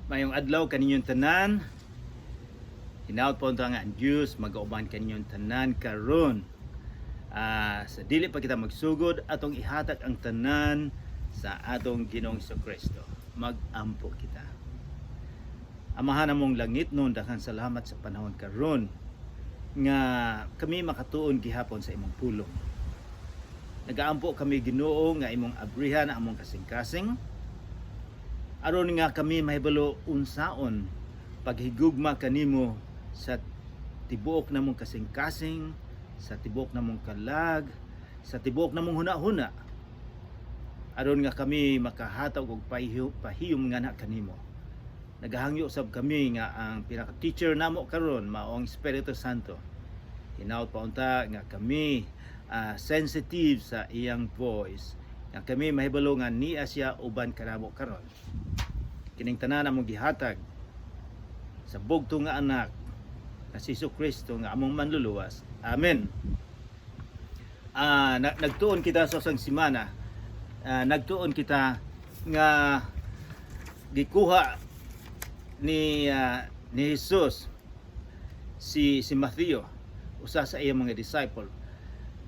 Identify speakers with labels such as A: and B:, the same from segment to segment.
A: Maayong adlaw kaninyong tanan. Hinaot po nga ang Diyos magauban kaninyong tanan karon. Sa dili pa kita magsugod, atong ihatag ang tanan sa atong Ginoong Kristo. Magampo kita. Amahan namong langitnon, daghang salamat sa panahon karon nga kami makatuon gihapon sa imong pulong. Nagaampo kami, Ginoo, nga imong abrihan ang among kasing-kasing aron nga kami mahibalo unsaon paghigugma kanimo sa tibuok namong kasing-kasing, sa tibuok namong kalag, sa tibuok namong huna-huna, aron nga kami makahatag og pahiyom nga na kanimo. Nagahangyo usab kami nga ang pinaka-teacher namo karon mao ang Espiritu Santo. Hinaot pa unta nga kami sensitive sa iyang voice, nga kami mahibalo nga niya siya uban kanamo karon. Kining tanan among gihatag sa bugto nga anak na si Hesus Kristo nga among manluluwas. Amen. Nagtuon kita sa usang simana. Nagtuon kita nga gikuha ni Jesus si si Matthew, usa sa iyang mga disciple.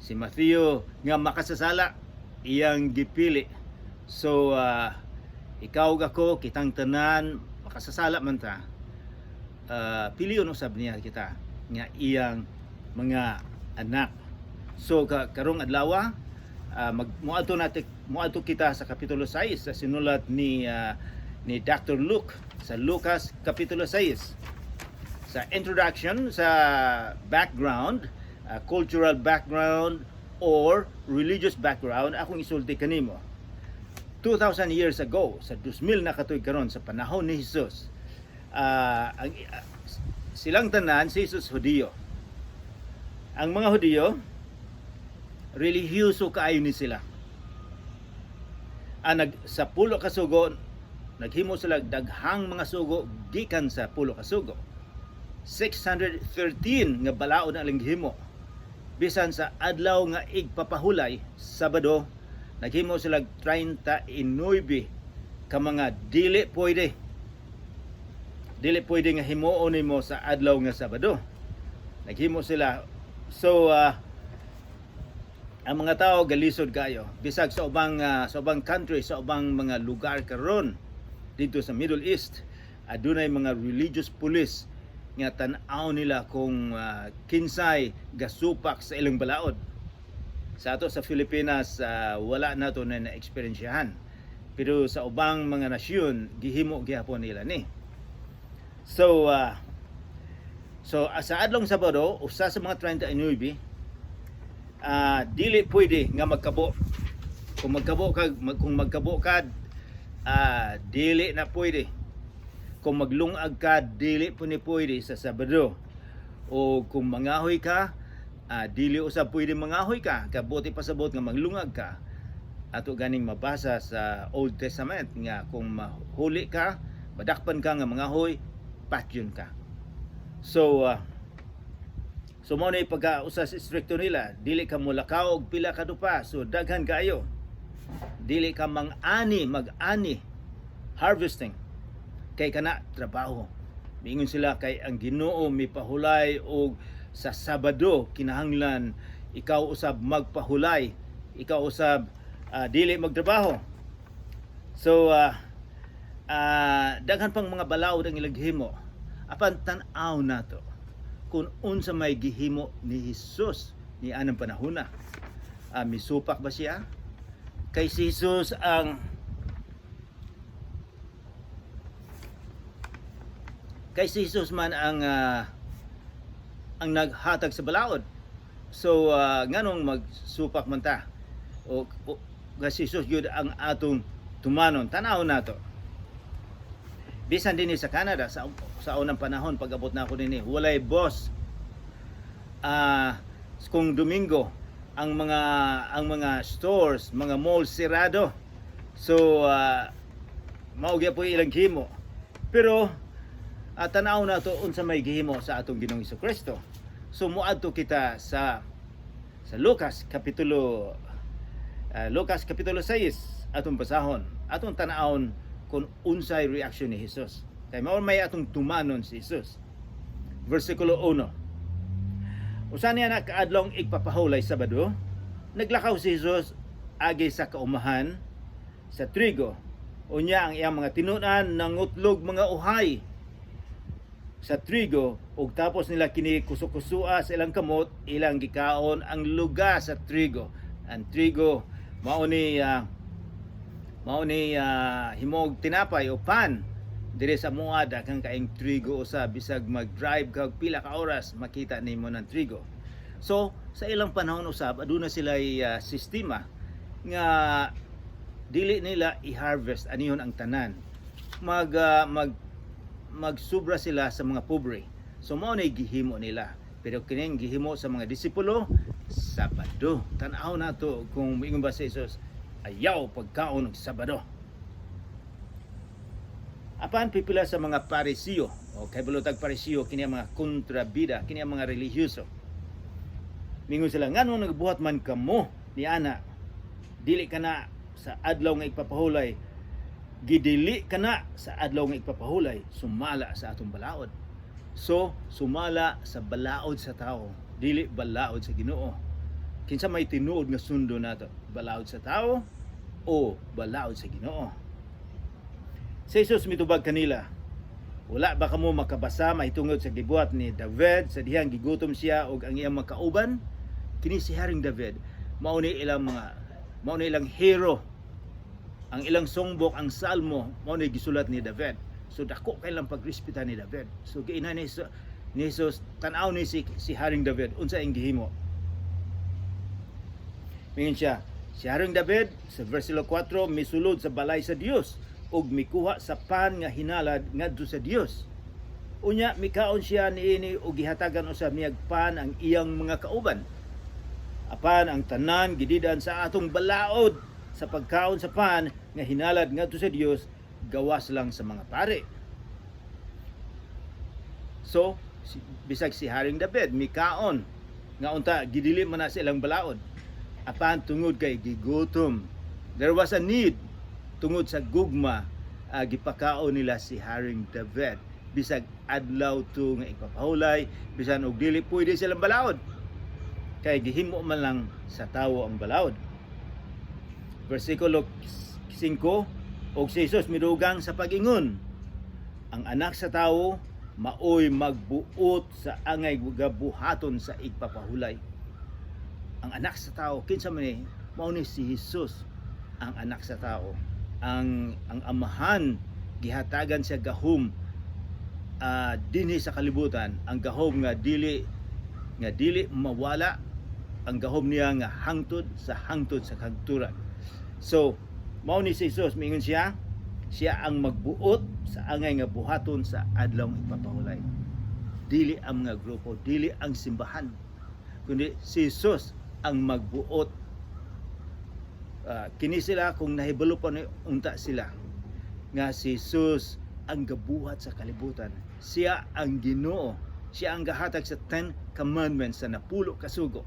A: Si Matthew nga makasasala, iyang gipili. So ikaw ug ako, kitang tanan makasasala man ta. Pilion usab niya kita nga iyang mga anak. So karong adlaw, mag moadto natin moadto kita sa kapitulo 6 sa sinulat ni Dr. Luke, sa Lucas kapitulo 6. Sa introduction, sa background, cultural background or religious background, akong isulti kanimo. 2,000 years ago, sa 2000 na katuig karon, sa panahon ni Jesus, silang tanan, si Jesus Hudiyo. Ang mga Hudiyo, relihiyoso kaayo ni sila. Sa Pulo ka Sugo, naghimo sila daghang mga sugo gikan sa Pulo ka Sugo. 613 nga balaod ang ilang gihimo. Bisan sa adlaw nga igpapahulay, Sabado, naghimo sila 39 ka mga dili pwede. Dili pwede nga himuon nimo sa adlaw nga Sabado. Naghimo sila. So ang mga tao galisod kayo. Bisag sa ubang country, sa ubang mga lugar karon dito sa Middle East, adunay mga religious police nga tan-aw nila kung kinsay gasupak sa ilang balaod. Sa ato sa Pilipinas, wala na to na na-eksperyensyahan. Pero sa ubang mga nasyon, gihimo gihapon nila ni. So sa adlong Sabado, usa sa mga 39, dili pwede nga magkabo. Kung magkabo ka, dili na pwede. Kung maglungag ka, dili po ni pwede sa Sabado. O kung mangahoy ka, dili usab pwede mangahoy ka. Kabuti pasabot nga maglungag ka. Ato ganing mabasa sa Old Testament nga kung mahuli ka, madakpan ka nga mangahoy, patyon ka. So mao ni pagka usa sa istrikto nila, dili ka mulakaw og pila ka dupa. So daghan kaayo. Dili ka mang-ani, mag-ani, harvesting. Kay kana trabaho. Miingon sila kay ang Ginoo mipahulay og sa Sabado, kinahanglan ikaw usab magpahulay, ikaw usab dili magtrabaho. So daghan pang mga balaod ang ilang gihimo. Apan tan-aw nato kung unsa may gihimo ni Jesus ni anang panahona. Misupak ba siya? Kay si Jesus man ang naghatag sa balaod. So nganong magsupak man ta? O nga si Jesus gyud ang atong tumanon. Tan-aw nato. Bisan dinhi sa Canada sa unang panahon pag abot na ako dinhi, walay boss. Kung Domingo, ang mga stores, mga malls sirado. So mao gyud ilang himo. Pero tan-aw nato unsa may gihimo sa atong Ginoong Kristo. So moadto kita sa Lucas kapitulo 6, atong basahon, atong tan-awon kung unsay reaction ni Jesus. Kay mao may atong tumanon si Jesus. Versikulo 1. Usa niya na kaadlong igpapahulay, Sabado, naglakaw si Jesus agi sa kaumahan sa trigo. Unya ang iyang mga tinunan nangutlog mga uhay sa trigo ug tapos nila kini kusukusua sa ilang kamot, ilang gikaon ang luga sa trigo. Ang trigo mao ni himog tinapay o pan. Dire sa mua daghang kaing trigo usa, bisag mag-drive ka og pila ka oras, makita nimo ng trigo. So sa ilang panahon usab, aduna sila sistema nga dili nila i-harvest anihon ang tanan, mag ah, mag magsubra sila sa mga pobre. So mao na gihimo nila, pero kining gihimo sa mga disipulo, Sabado. Tan-aw nato kung moingon ba si Jesus, "Ayaw pagkaon og Sabado." Apan pipila sa mga Parisiyo, o kay tag Parisiyo, kini ang mga kontrabida, kini ang mga relihiyoso. Mingon sila, "Nganong nagbuhat man kamo ni ana? Dili kana sa adlaw nga igpapahulay. Gidili kana sa adlaw nga igpapahulay sumala sa atong balaod." So, sumala sa balaod sa tao, dili balaod sa Ginoo. Kinsa may tinuod nga sundo nato? Balaod sa tao o balaod sa Ginoo? Si Jesus mitubag kanila, "Wala ba kamo makabasa mahitungod sa gibuhat ni David sa dihang gigutom siya ug ang iyang mga kauban?" Kini si Haring David, mao ni ilang hero. Ang ilang songbok, ang Salmo, mao ni gisulat ni David. So dako kay ilang pagrespeta ni David. So giingnan ni Jesus, tan-aw ni si Haring David unsa iyang gihimo. Mingon siya, si Haring David sa versikulo 4 misulod sa balay sa Dios ug mikuha sa pan nga hinalad ngadto sa Dios. Unya mikaon siya niini ug gihatagan usab niyag pan ang iyang mga kauban. Apan ang tanan gididan sa atong balaod sa pagkaon sa pan nga hinalad ngadto sa Dios, gawas lang sa mga pare. So, bisag si Haring David mikaon nga unta gidili man na sa ilang balaod. Apan tungod kay gigutom, there was a need, tungod sa gugma, gipakaon nila si Haring David bisag adlaw to nga ipapahulay, bisan og dili pwede silang balaod kay gihimo man lang sa tawo ang balaod. Versikulo 5, og si Jesus midugang sa pag-ingon, "Ang Anak sa Tawo maoy magbuot sa angay gabuhaton sa igpapahulay." Ang Anak sa Tao, kinsa man ni? Mao ni si Jesus ang Anak sa Tao. Ang Amahan gihatagan siya gahom dinhi sa kalibutan, ang gahom nga dili mawala, ang gahom niya nga hangtod sa kahangturan. So mao ni si Jesus, miingon siya, siya ang magbuot sa angay nga buhaton sa adlaw ipapahulay. Dili ang mga grupo, dili ang simbahan, kundi si Jesus ang magbuot. Kini sila, kung nahibalo pa ni unta sila nga si Jesus ang gabuhat sa kalibutan. Siya ang Ginoo. Siya ang gahatag sa Ten Commandments, sa napulo kasugo.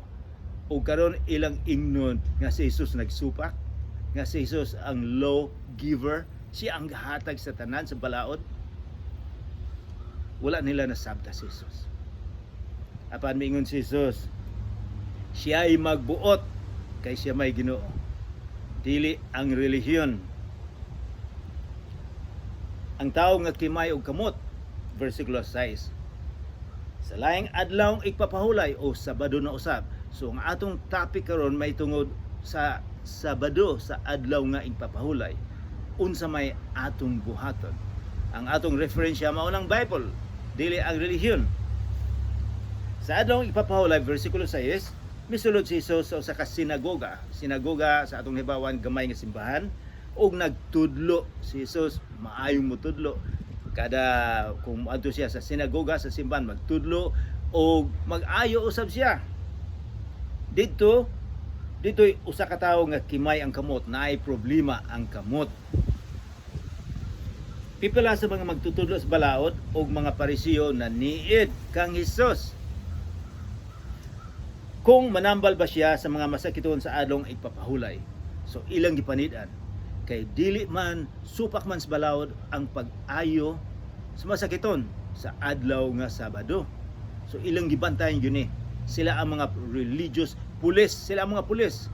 A: O karon ilang ingnon nga si Jesus nagsupak, nga si Jesus ang law giver, siya ang gahatag sa tanan sa balaod. Wala nila nasabta si Jesus. Apan miingon si Jesus, siya ay magbuot kay siya may Ginoo. Dili ang relihiyon. Ang tao nga kimay og kamot, versikulo 6. Sa laing adlaw igpapahulay o Sabado na usab. So ang atong topic karon may tungod sa Sabado, sa adlaw nga igpapahulay. Unsa may atong buhaton? Ang atong referensya mao ng Bible, dili ang relihiyon. Sa adlaw ipapahulay, versikulo 6, misulod si Jesus sa usa ka sinagoga. Sinagoga sa atong hibawan, gamay nga simbahan, ug nagtudlo si Jesus, maayong motudlo. Kada kung adto siya sa sinagoga, sa simbahan, magtudlo og mag-ayo usab siya. Dito usa ka tawo nga kimay ang kamot, naay problema ang kamot. Pipila sa mga magtutudlo sa balaod og mga Parisiyo na niid kang Hesus kung manambal ba siya sa mga masakiton sa adlong igpapahulay. So ilang gipanid-an kay dili man, supak man sa balaod ang pag-ayo Sa masakiton sa adlaw nga Sabado. So ilang gibantayan yun eh. Sila ang mga religious police, sila ang mga pulis.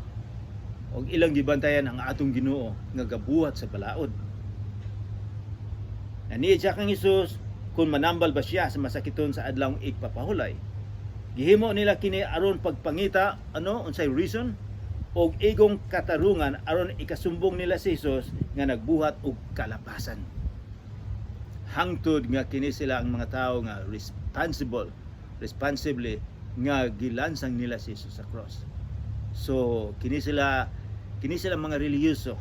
A: Og ilang gibantayan ang atong Ginoo nga gabuhat sa balaod. Naniya siya kang Hesus kung manambal ba siya sa masakiton sa adlaw igpapahulay. Gihimo nila kini aron pagpangita ano unsay reason og igong katarungan aron ikasumbong nila si Jesus nga nagbuhat og kalapasan. Hangtod nga kini sila ang mga tao nga responsible, responsibly nga gilansang nila si Jesus sa cross. So kini sila mga relihiyoso.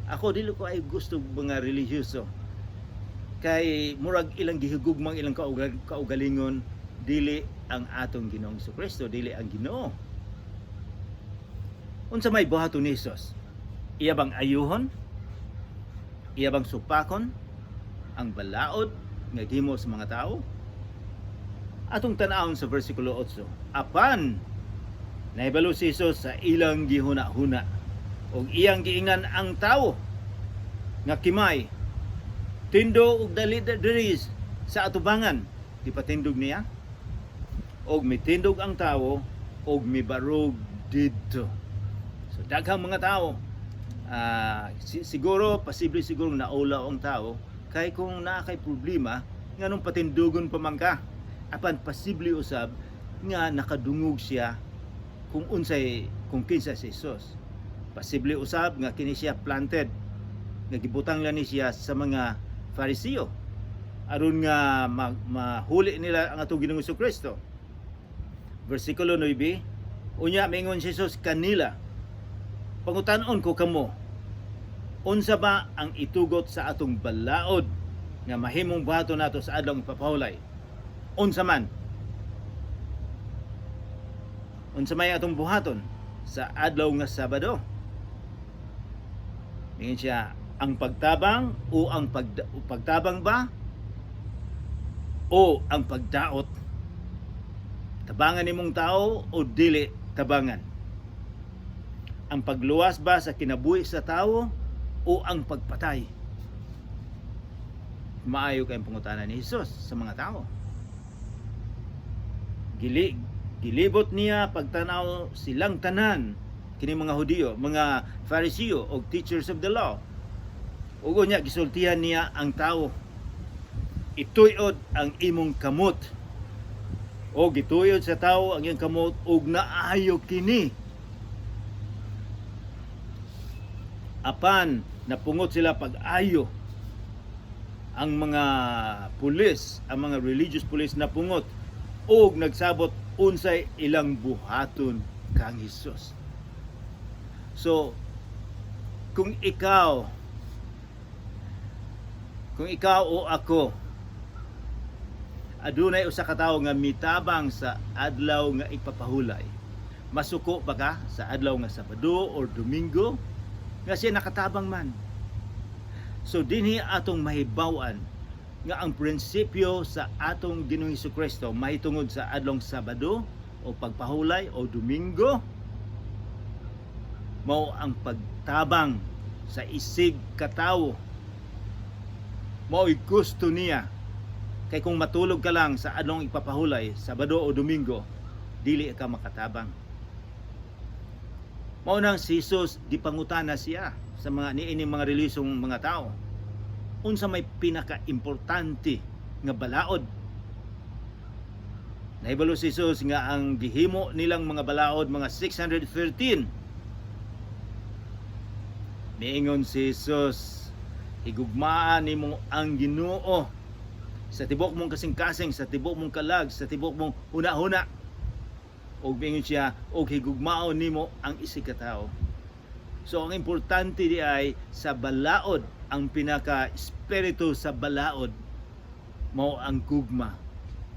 A: Ako, dili ko ay gusto mga relihiyoso. Kay murag ilang gihigugmang ilang kaugalingon, dili ang atong Ginoong Kristo, dili ang Ginoo. Unsa may buhaton ni Jesus? Iya bang ayuhon? Iya bang supakon ang balaod nga gihimo sa mga tao? Atong tan-awon sa versikulo 8. Apan nahibalo si Jesus sa ilang gihuna-huna ug iyang giingnan ang tawo nga kimay, "Tindog og dali diri sa atubangan." Gipatindog niya og mitindog ang tawo og mibarog didto. So daghang mga tao, siguro posible siguro naulaw ang tao kay kung naa kay problema, nganong patindugon pa man ka? Apan posible usab nga nakadungog siya kung unsay, kung kinsa si Jesus. Posible usab nga kini siya planted, nga gibutang lang ni siya sa mga Fariseo aron nga mahuli nila ang atong Ginoong Kristo. Versikulo 9, unya mingon si Jesus kanila, "Pangutan-on ko kamo, unsa ba ang itugot sa atong balaod nga mahimong buhaton nato sa adlawng ipapahulay? Unsa man? Unsa may atong buhaton sa adlaw nga Sabado?" Mingon siya, ang pagtabang o ang pagtabang ba o ang pagdaot? Tabangan nimong tao o dili tabangan? Ang pagluwas ba sa kinabuhi sa tao o ang pagpatay? Maayo kayong pangutana ni Jesus sa mga tao. Gilibot niya pagtanaw silang tanan, kini mga Hudiyo, mga Fariseo og teachers of the law. Ug unya gisultihan niya ang tao, "Ituyod ang imong kamot." O gituyod sa tao ang iyang kamot ug naayo kini. Apan napungot sila pag-ayo. Ang mga pulis, ang mga religious police, napungot og nagsabot unsay ilang buhaton kang Hesus. So kung ikaw o ako, adunay usa ka tawo nga mitabang sa adlaw nga ipapahulay, masuko ba ka sa adlaw nga Sabado or Domingo nga siya nakatabang man? So dinhi atong mahibaw-an nga ang prinsipyo sa atong Ginoong Kristo mahitungod sa adlong Sabado o pagpahulay o Domingo mao ang pagtabang sa isig katawo. Mao'y gusto niya, kay kung matulog ka lang sa adlong ipapahulay, Sabado o Domingo, dili ka makatabang. Mao nang si Jesus, gipangutana siya sa mga niining mga relihiyosong mga tao, unsa may pinaka-importante nga balaod? Nahibalo si Jesus nga ang gihimo nilang mga balaod mga 613. Miingon si Jesus, "Higugmaan nimo ang Ginoo sa tibok mong kasing-kasing, sa tibok mong kalag, sa tibok mong huna-huna." Og miingon siya, "Og higugmaon nimo ang isig ka tawo." So ang importante di ay sa balaod, ang pinaka espiritu sa balaod mao ang gugma,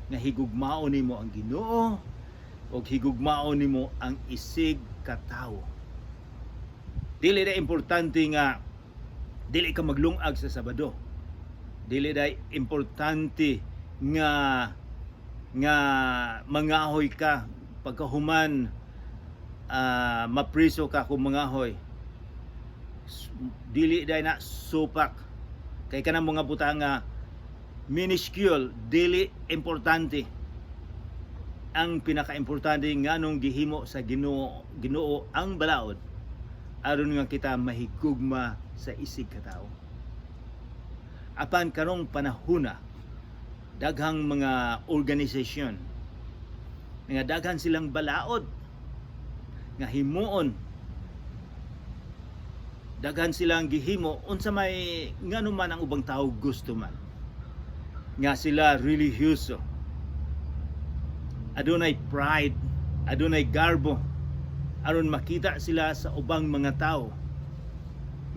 A: nga higugmaon nimo ang Ginoo ug higugmaon nimo ang isig ka tawo. Dili na importante nga dili ka maglungag sa Sabado. Dili na importante nga mangahoy ka, pagkahuman mapriso ka kung mangahoy. Dili dai na supak kay kanang mga butanga. Minuscule, dili importante. Ang pinakaimportante, nganong gihimo sa Ginoo ang balaod? Aron nga kita mahigugma sa isig katao. Apan karong panahona, daghang mga organisasyon nga daghan silang balaod nga himuon, daghan silang gihimo unsa may, ngano man ang ubang tao gusto man nga sila relihiyoso. Adunay pride, adunay garbo, aron makita sila sa ubang mga tao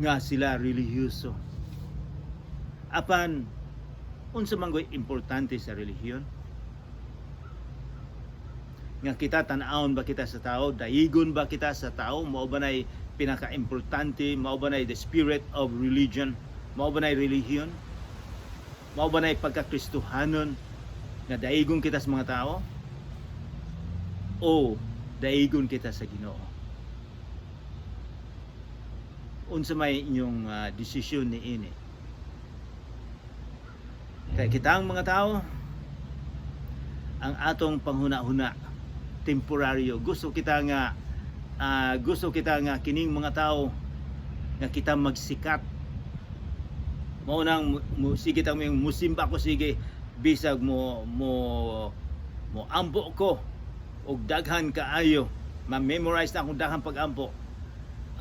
A: nga sila relihiyoso. Apan unsa man goy importante sa relihiyon? Nga kita tan-awon ba kita sa tao, daigon ba kita sa tao? Mao ba nay pinaka-importante? Mao ba nay the spirit of religion? Mao ba nay relihiyon? Mao ba nay pagkakristohanon nga daigon kita sa mga tao o daigon kita sa Ginoo? Unsa may inyong desisyon niini? Kay kitang mga tao, ang atong panghuna-huna temporaryo. Gusto kita nga kining mga tao nga kita magsikat, mao nang mo, sige tang musimba ko, sige bisag mo mo mo ampo ko og daghan kaayo, ma-memorize na akong daghang pag-ampo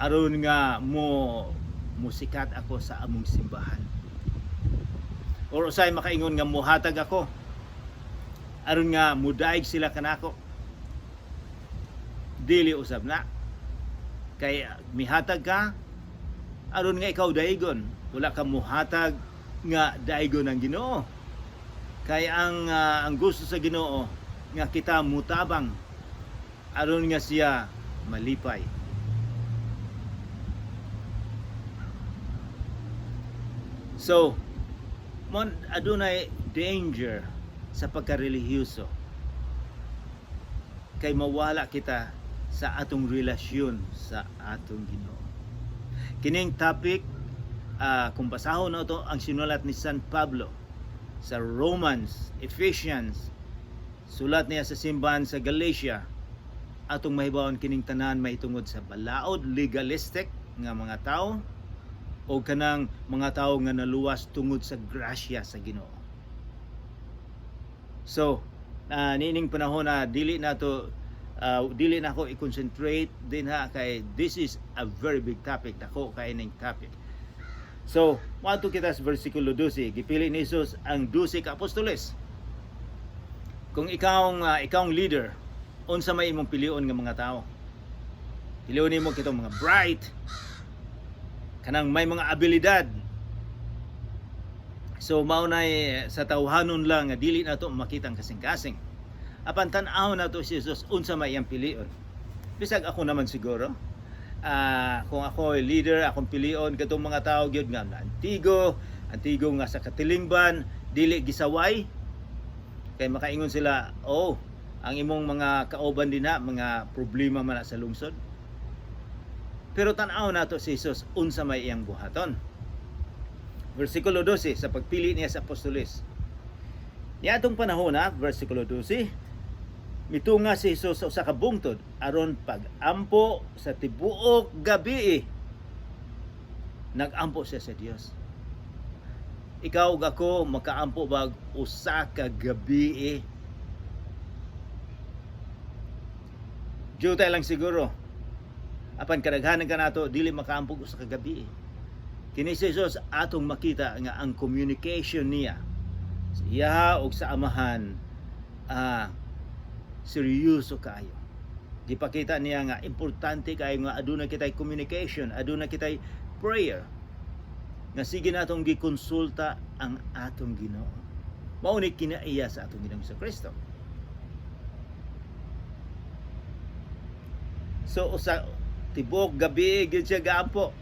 A: aron nga mo musikat ako sa among simbahan. Or usay makaingon nga muhatag ako aron nga mudaig sila kanako. Dili usab na, kay mihatag ka aron nga ikaw daigon, wala ka muhatag nga daigon ang Ginoo. Kay ang gusto sa Ginoo nga kita mutabang aron nga siya malipay. So mon adunay danger sa pagkarelihiyoso, kay mawala kita sa atong relasyon sa atong Ginoo. Kining topic, kung basahon na ito ang sinulat ni San Pablo sa Romans, Ephesians, sulat niya sa simbahan sa Galatia, atong mahibawan kining tanan mahitungod sa balaod, legalistic nga mga tao o kanang mga tao nga naluwas tungod sa grasya sa Ginoo. So, niining panahon na dili na to dili na ako i-concentrate din ha, kay this is a very big topic, dako kay ning topic. So, moadto kita sa versikulo 12. Gipili ni Jesus ang 12 ka apostoles. Kung ikaw ang leader, unsa may imong pilion nga mga tao? Pilion nimo kitong mga bright, kanang may mga abilidad. So mao nay sa tawhanon lang nga dili nato makita ang kasing-kasing. Apan tan-aw nato si Jesus, unsa may iyang pilion. Bisag ako naman siguro, kung ako ay leader, akong pilion katong mga tao gyud nga antigo, antigo nga sa katilingban, dili gisaway. Kay makaingon sila, "Oh, ang imong mga kauban din na, mga problema man na sa lungsod." Pero tan-aw nato si Jesus, unsa may iyang buhaton. Versikulo 12, sa pagpili niya sa apostoles. Niadtong panahon na, versikulo 12, mitunga si Jesus sa usa ka bungtod aron pag-ampo sa tibuok gabi. Nag-ampo siya sa Dios. Ikaw ug ako, makaampo bag usa ka gabi? Jutay lang siguro. Apan kadaghanan kanato dili makaampo usa ka gabi. Kini si Jesus, atong makita nga ang communication niya sa iya ug sa Amahan, seryoso kaayo. Gipakita niya nga importante kaayo nga aduna kitay communication, aduna kitay prayer. Nga sige natong gikonsulta ang atong Ginoo. Mao ni kinaiya sa atong Ginoong Kristo. So usa tibuok gabi gyud siya gaampo.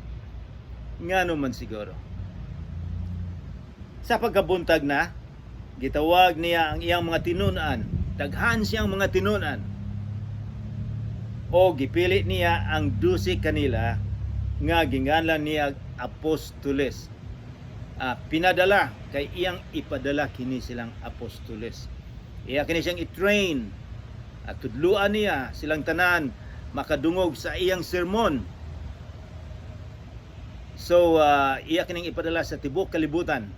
A: Ngano man siguro? Sa pagkabuntag na, gitawag niya ang iyang mga tinun-an. Daghan siyang mga tinun-an. O gipili niya ang 12 kanila nga ginganlan niya apostoles. Pinadala kay iyang ipadala kini silang apostoles. Iya kini siyang i-train at tudluan niya silang tanan makadungog sa iyang sermon. So iya kining ipadala sa tibuok kalibutan.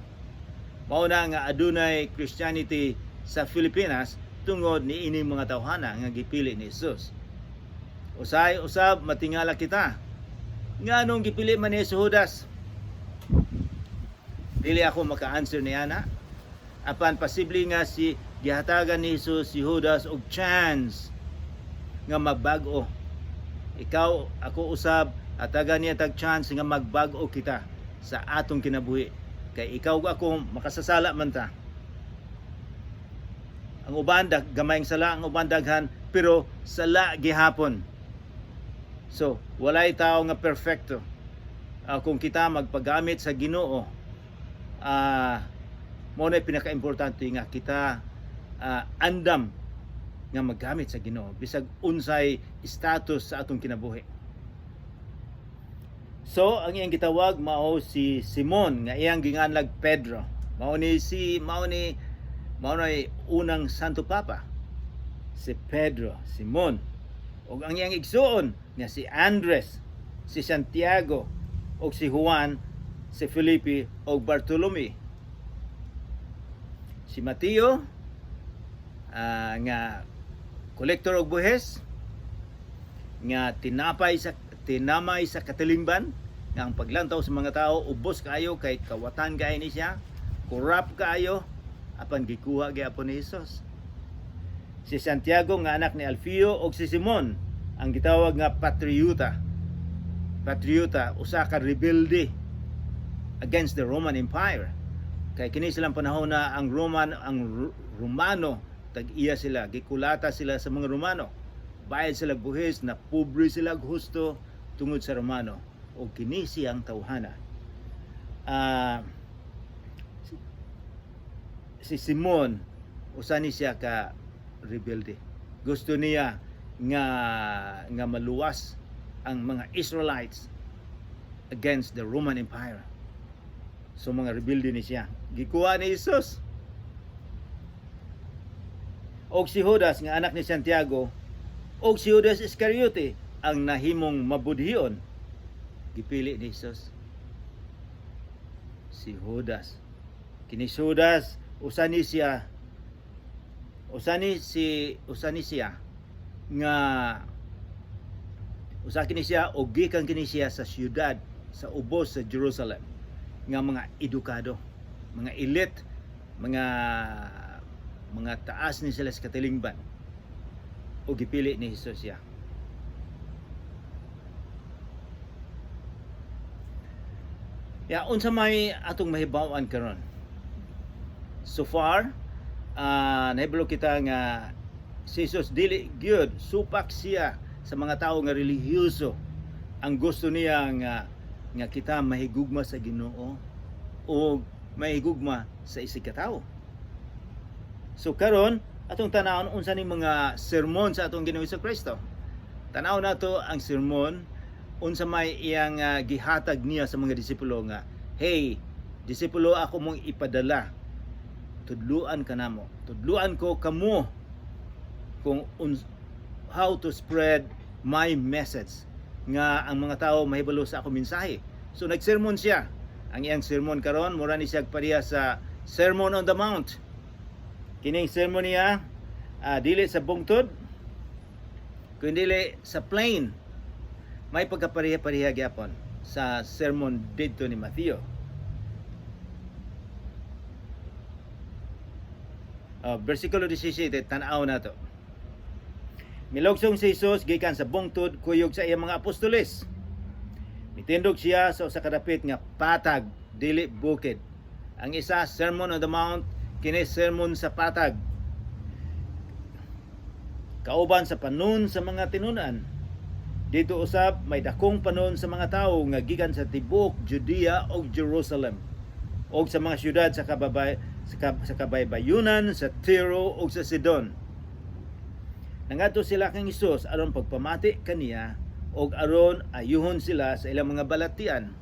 A: Mao na nga adunay Christianity sa Pilipinas tungod ni ining mga tawhana nga gipili ni Jesus. Usay usab matingala kita. Nganong gipili man ni si Judas? Dili ako maka-answer ni ana. Apan posible nga si gihatagan ni Jesus si Judas og chance nga magbag-o. Ikaw, ako usab, hatagan niya tag chance nga magbag-o kita sa atong kinabuhi. Kay ikaw ug ako makasasala man ta. Ang uban gamayng sala, ang uban daghan, pero sala gihapon. So, walay tao nga perfecto. Kung kita magpagamit sa Ginoo, mao na pinakaimportante nga kita andam nga maggamit sa Ginoo bisag unsay status sa atong kinabuhi. So, ang iyang gitawag mao si Simon nga iyang ginganlag Pedro. Mao ni unang Santo Papa. Si Pedro, Simon. Ug ang iyang igsuon nga si Andres, si Santiago, ug si Juan, si Felipe ug Bartolome. Si Mateo nga kolektor og buhis nga tinamay sa katilingban nga ang paglantaw sa mga tao ubos kaayo kay kawatan kaayo ni siya, corrupt kaayo, apan gikuha gyapon ni Jesus. Si Santiago nga anak ni Alfeo ug si Simon ang gitawag nga patriota. Patriota, usa ka rebelde against the Roman Empire. Kay kini silang panahon na ang Roman ang Romano tag-iya sila, gikulata sila sa mga Romano. Bayad sila buhis, na pobre sila husto tungod sa Romano. O kini siyang tawhana. Si Simon usa ni siya ka rebelde. Gusto niya nga maluwas ang mga Israelites against the Roman Empire. So mga rebelde ni siya. Gikuha ni Jesus. Og si Judas nga anak ni Santiago og si Judas Iscariote ang nahimong mabudhion. Gipili ni Jesus. Si Judas. Kini si Judas usa ni siya nga usa kini siya og gikan kini siya sa siyudad sa ubos sa Jerusalem nga mga edukado, mga elite, mga taas ni sila sa katilingban o gipili ni Jesus siya. Ya, unsa may atong mahibaw-an karon? So far, nahibalo kita nga si Jesus dili gyud supak siya sa mga tao nga relihiyoso. Ang gusto niya nga kita mahigugma sa Ginoo o mahigugma sa isig ka tawo. So karon atong tanawon unsa ni mga sermon sa atong Ginoong Kristo. Tanaw nato ang sermon unsa may iyang gihatag niya sa mga disipulo nga, "Hey disipulo, ako mong ipadala, tudluan ka namo, tudluan ko kamo kung how to spread my message nga ang mga tao mahibalo sa akong mensahe." So nagsermon siya. Ang iyang sermon karon mura ni siya pareha sa Sermon on the Mount. Kining sermon niya dili sa bungtod kundi sa plain. May pagkapareha-pareha gyapon sa sermon didto ni Mateo. Versikulo 17, tan-aw nato. Milugsong si Jesus gikan sa bungtod kuyog sa iyang mga apostoles. Mitindog siya sa usa ka dapit nga patag, dili bukid. Ang isa Sermon on the Mount, kini sermon sa patag. Kauban sa panon sa mga tinunan. Dito usab may dakong panon sa mga tawo nga gikan sa tibuok Judea ug Jerusalem og sa mga syudad sa kabaybayunan sa Tiro ug sa Sidon. Nangadto sila kang Hesus aron pagpamati kaniya ug aron ayuhon sila sa ilang mga balatian.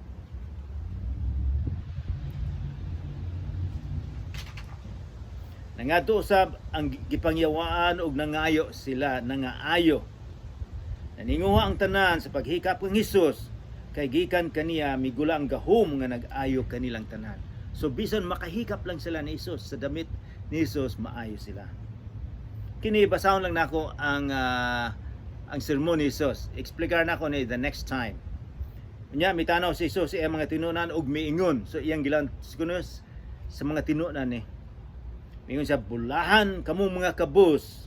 A: Nangadto usab ang gipangyawaan og nangayo sila, nangaayo. Naninguha ang tanan sa paghikap kang Hesus kay gikan kaniya migula ang gahom nga nag-ayo kanilang tanan. So bisan makahikap lang sila ni Hesus sa damit ni Hesus, maayo sila. Kini basahon lang nako ang sermon ni Hesus. Explain nako ni the next time. Unya mitanaw si Hesus sa iyang mga tinunan ug miingon. So iyang gilan sa mga tinunan ni. Miingon siya, "Bulahan kamo mga kabus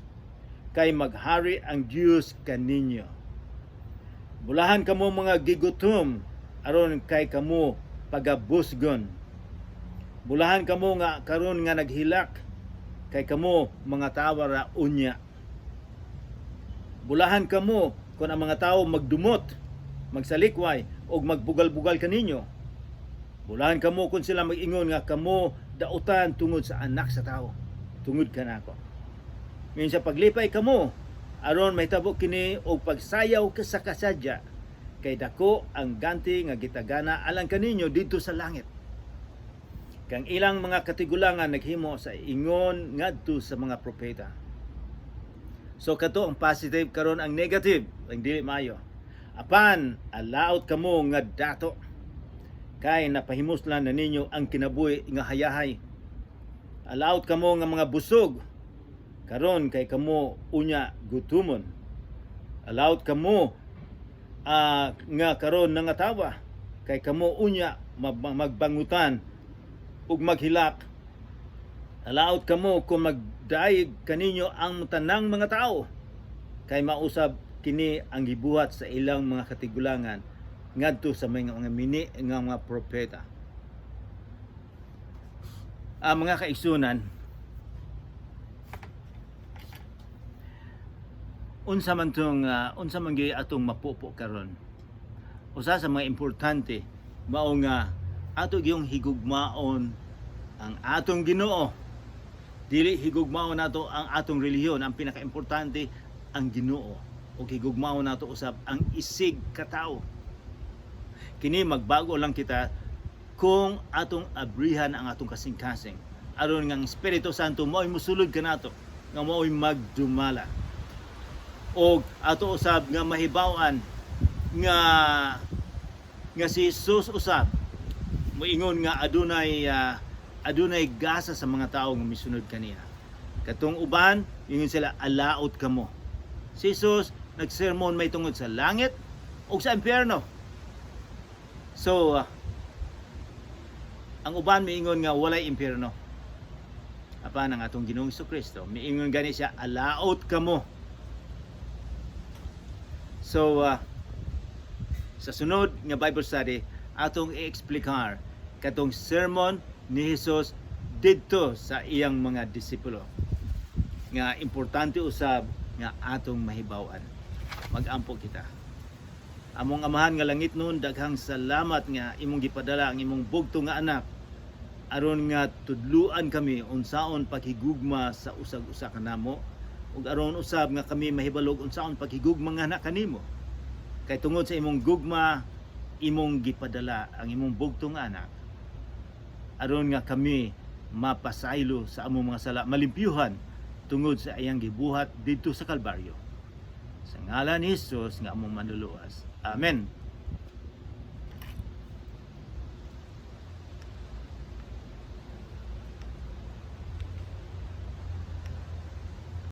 A: kay maghari ang Dios kaninyo. Bulahan kamo mga gigutom aron kay kamo pagabusgon. Bulahan kamo nga karon nga naghilak kay kamo mga tawara unya. Bulahan kamo kung ang mga tao magdumot, magsalikway og magbugal-bugal kaninyo. Bulahan kamo kung sila mag-ingon nga kamo dautan tungod sa Anak sa Tao, tungod kanako. Ngayon sa paglipay kamo aron mahitabo kini og pagsayaw ka sa kasadya kay dako ang ganti nga gitagana alang kaninyo didto sa langit. Kang ilang mga katigulangan naghimo sa ingon ngadto sa mga propeta." So kato ang positive, karon ang negative, ang dili maayo. "Apan alaot kamo nga dato kay napahimuslan na ninyo ang kinabuhi nga hayahay. Alaot kamo nga mga busog karon kay kamo unya gutumon. Alaot kamo nga karon nangatawa kay kamo unya magbangutan ug maghilak. Alaot kamo kung magdayeg kaninyo ang tanang mga tao kay mausab kini ang gibuhat sa ilang mga katigulangan ngadto sa mga mini nga mga propeta." Ang mga kaigsunan, unsa man gyud atong mapupo karon? Usa sa mga importante mao nga ato gyung higugmaon ang atong Ginoo. Dili higugmaon nato ang atong relihiyon, ang pinakaimportante ang Ginoo ug higugmaon nato usab ang isig katawo. Kini magbago lang kita kung atong abrihan ang atong kasing-kasing aron nga ang Espiritu Santo mao'y musulod kanato nga mao'y magdumala og ato usab nga mahibaw-an nga si Jesus usab moingon nga adunay gasa sa mga tao nga misunod kaniya. Katong uban, ingon sila, "Alaot kamo." Si Jesus nagsermon may tungod sa langit ug sa impyerno. So ang uban miingon nga walay impyerno. Apan ang atong Ginoong Kristo, miingon gani siya, "Alaot kamo." So sa sunod nga Bible study, atong i-explikar katong sermon ni Jesus didto sa iyang mga disipulo nga importante usab nga atong mahibaw-an. Mag-ampo kita. Among Amahan nga langitnon, daghang salamat nga imong gipadala ang imong bugto nga anak aron nga tudluan kami unsaon paghigugma sa usag-usa kanamo ug aron usab nga kami mahibalog unsaon paghigugma nga na kanimo. Kay tungod sa imong gugma, imong gipadala ang imong bugtong anak aron nga kami mapasaylo sa among mga sala, malimpyuhan tungod sa iyang gibuhat didto sa Kalbaryo. Sa ngalan ni Jesus nga among Manluluwas. Amen.